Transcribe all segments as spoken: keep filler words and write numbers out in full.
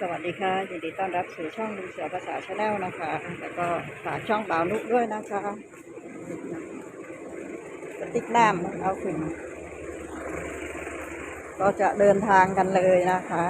สวัสดีค่ะ ยินดีต้อนรับสู่ช่องลุงเสือภาษาแชนแนลนะคะ แล้วก็ฝากช่องบ่าวนุด้วยนะคะ กระติกน้ำเอาขึ้น ก็จะเดินทางกันเลยนะคะ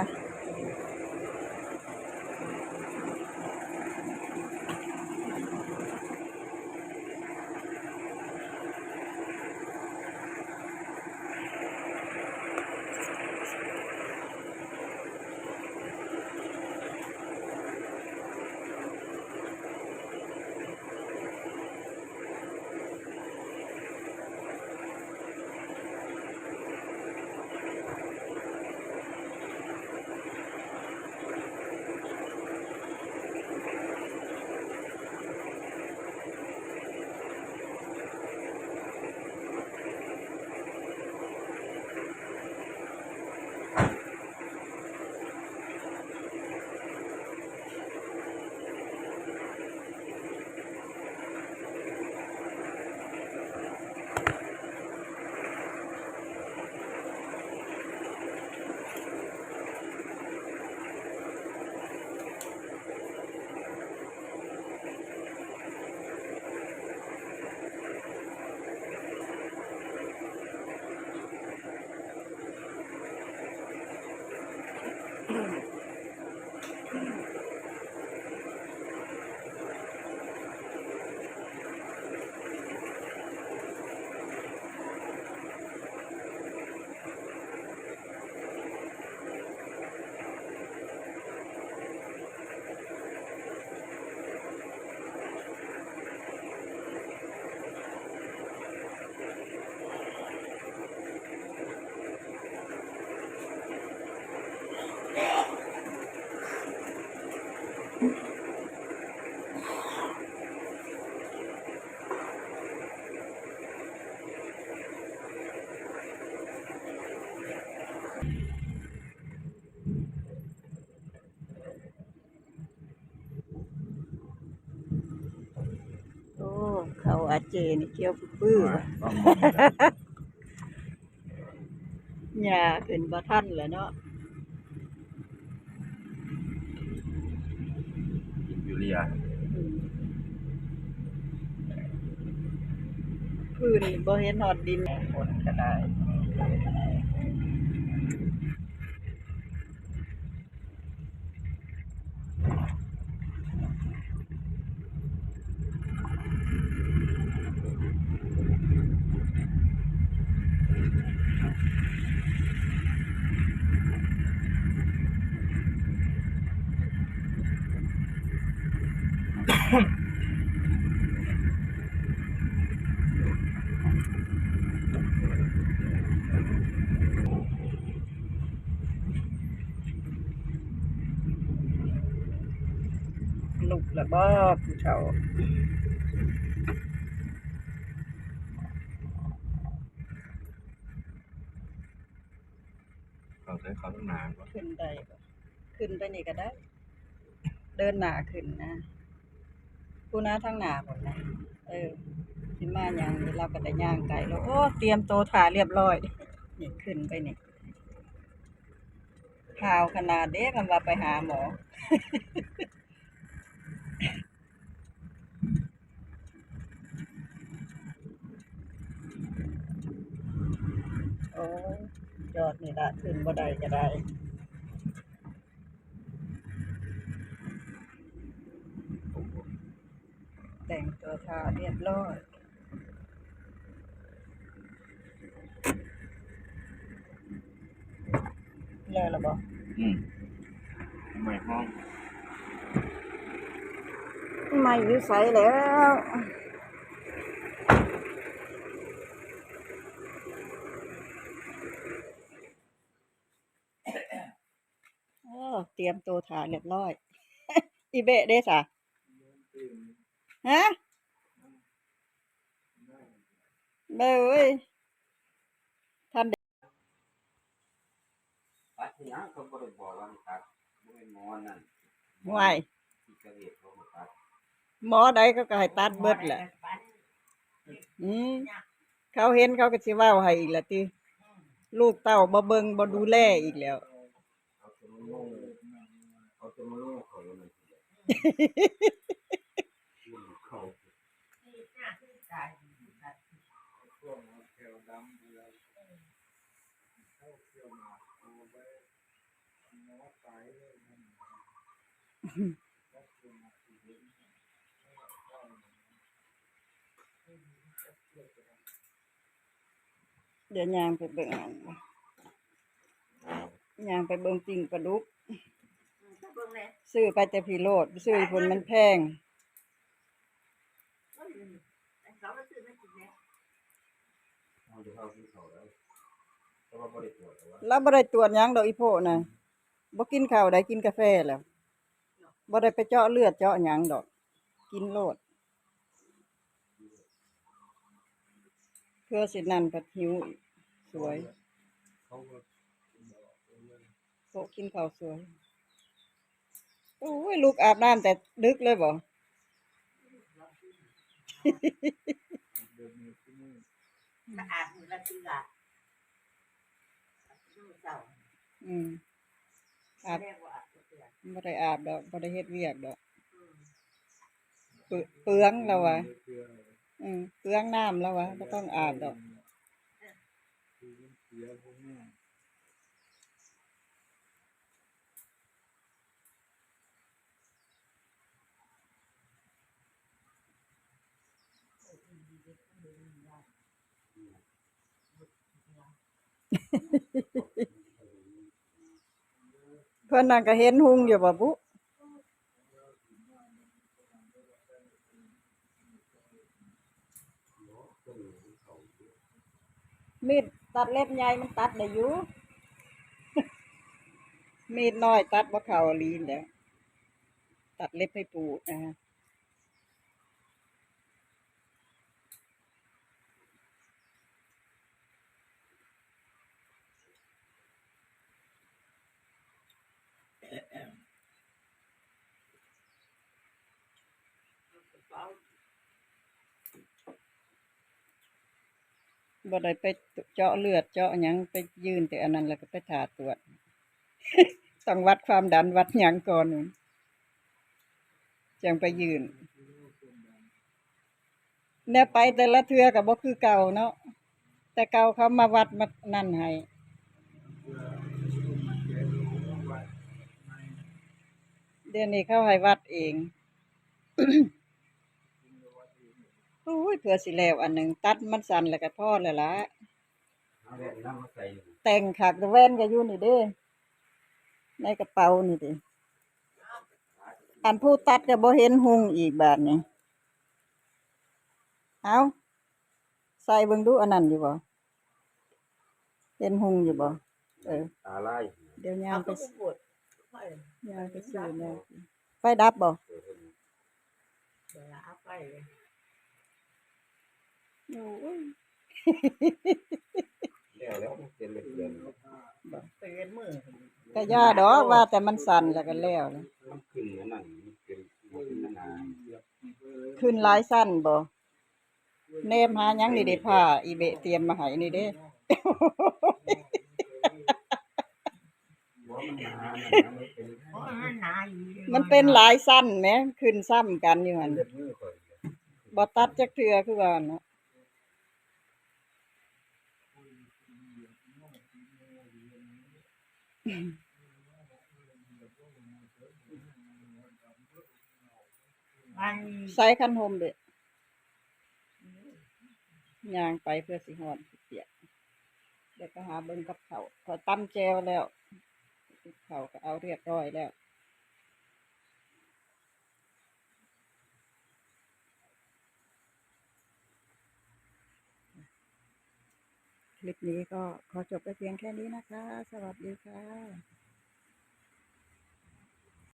โอ้ เขาอาเจนี่เขียวปื้อๆ ว่ะ หญ้าขึ้นบ่ทันแล้วเนาะ กินยูเรีย อืม พื้นบ่เห็นฮอดดิน ฝนก็ได้ ลุกแล้วบ่ผู้เฒ่า เขาใช้เขาตั้งนานวะ ขึ้นได้บ่ ขึ้นไปนี่ก็ได้ เดินหน้าขึ้นนะ ผู้น้าทางหน้าพุ่นนะ เออ สิมาหยัง เราก็ได้ย่างไกลแล้ว โอ้ เตรียมตัวถ่าเรียบร้อย นี่ขึ้นไปนี่ ห่าวขนาดเด้ คำว่าไปหาหมอ โอ้ย ยอดนี่ละ ขึ้นบ่ได้ก็ได้ แต่งตัวถ่าเรียบร้อย แล้วล่ะบ่ อืม ไม่ห้อง ไม่อยู่ไสแล้ว โอ้ เตรียมตัวถ่าเรียบร้อย อีเบะเด้สะ ฮะ เบ้ย ทันได้ ตัดที่หยังเขาบ่ได้บอกว่าให้ตัด บ่แม่นหมอนั่น ห่วย ที่เกษตรเขาก็ตัด หมอใดเขาก็ให้ตัดเบิดแหละ อืม เขาเห็นเขาก็สิเว้าให้อีกละติ ลูกเต้าบ่เบิ่งบ่ดูแลอีกแล้ว เขาก็งง เขาจะมาล่อเขาแล้วมันกินเขาช่วงแถวดำเวลาเข้าเที่ยวมาเอาไว้ เดี๋ยวย่างไปเบิ่งอัน ย่างไปเบิ่งปิ้งปลาดุก อืม ไปเบิ่งแหน่ ซื้อไปแต่พีโลด ซื้ออยู่พุ้นมันแพง อืม เขาก็ซื้อมากินแหน่ เอาเดี๋ยวเขากินเขาแล้ว แต่ว่าบ่ได้ตรวจแต่ว่า เราบ่ได้ตรวจหยังดอกอีโพะน่ะ บ่กินข้าวได้กินกาแฟแล้ว บ่ได้ไปเจาะเลือดเจาะหยังดอก กินโลด เพื่อสินั่นผัดหิวอีก สวย เขาก็ โพะกินข้าวสวย โอ้ย ลุกอาบน้ำแต่ดึกเลยบ่ สะอาดมื้อละเทื่อ มื้อเช้า อืม อาบ แรกว่าอาบเทื่อ บ่ได้อาบดอก บ่ได้เฮ็ดเวียกดอก อืม เปลื- เปลืองแล้ววะ อืม เปลืองน้ำแล้ววะ บ่ต้องอาบดอก เพิ่นนั่นก็เห็นหุงอยู่บ่บุ มีดตัดเล็บใหญ่มันตัดได้อยู่ มีดน้อยตัดบ่เข้าอีหลีแหล้ว ตัดเล็บให้ปู่นะคะ บ่ได้ไปเจาะเลือดเจาะหยัง ไปยื่นแต่อันนั้นแล้วก็ไปถ่าตรวจ ต้องวัดความดันวัดหยังก่อน จั่งไปยื่น แนวไปแต่ละเทื่อก็บ่คือเก่าเนาะ แต่เก่าเขามาวัดมานั่นให้ เดี๋ยวนี้เขาให้วัดเอง โอ้ย เพื่อสิแล้วอันหนึ่ง ตัดมันสั้นแล้วก็พอแล้วล่ะ เอาแว่นนำมาใส่ แต่งคัก แต่แว่นก็อยู่นี่เด้ ในกระเป๋านี่เด้ อันผู้ตัดก็บ่เห็นหุงอีกบาดนี้ เอา ใส่เบิ่งดู อันนั้นอยู่บ่ เห็นหุงอยู่บ่ เออ ตาลาย เดี๋ยวย่างไป เอาก็บ่ปวด ย่างไปซื้อแนวกิน ไฟดับบ่ เออ เดี๋ยวเอาไปเลย โอ้ย แล้ว แล้วมันเป็นเหล็กเดือน เปลี่ยนมือ ก็ย่าดอก ว่าแต่มันสั่นแล้วก็แล้วนะ มันขึ้นอันนั้น มันเป็น มันเป็นนานๆ ขึ้นหลายชั้นบ่ แนมหาหยังนี่เด้ ผ้าอีเบะเตรียมมาให้นี่เด้ หัวมันหนาเนี่ยนะ มันเป็น เพราะมันหนาอยู่ มันเป็นหลายชั้นแหม ขึ้นซ้ำกันอยู่หั่น เลือดมือก่อน บ่ตัดจักเทื่อคือว่าเนาะ อัน ใส่คันห่มเด้ ย่างไปเพื่อสิฮอดเปียก เดี๋ยวไปหาเบิ่งกับข้าว ข้อยตำแจ่วแล้ว กับข้าวก็เอาเรียบร้อยแล้ว คลิปนี้ก็ขอจบไปเพียงแค่นี้นะคะ สวัสดีค่ะ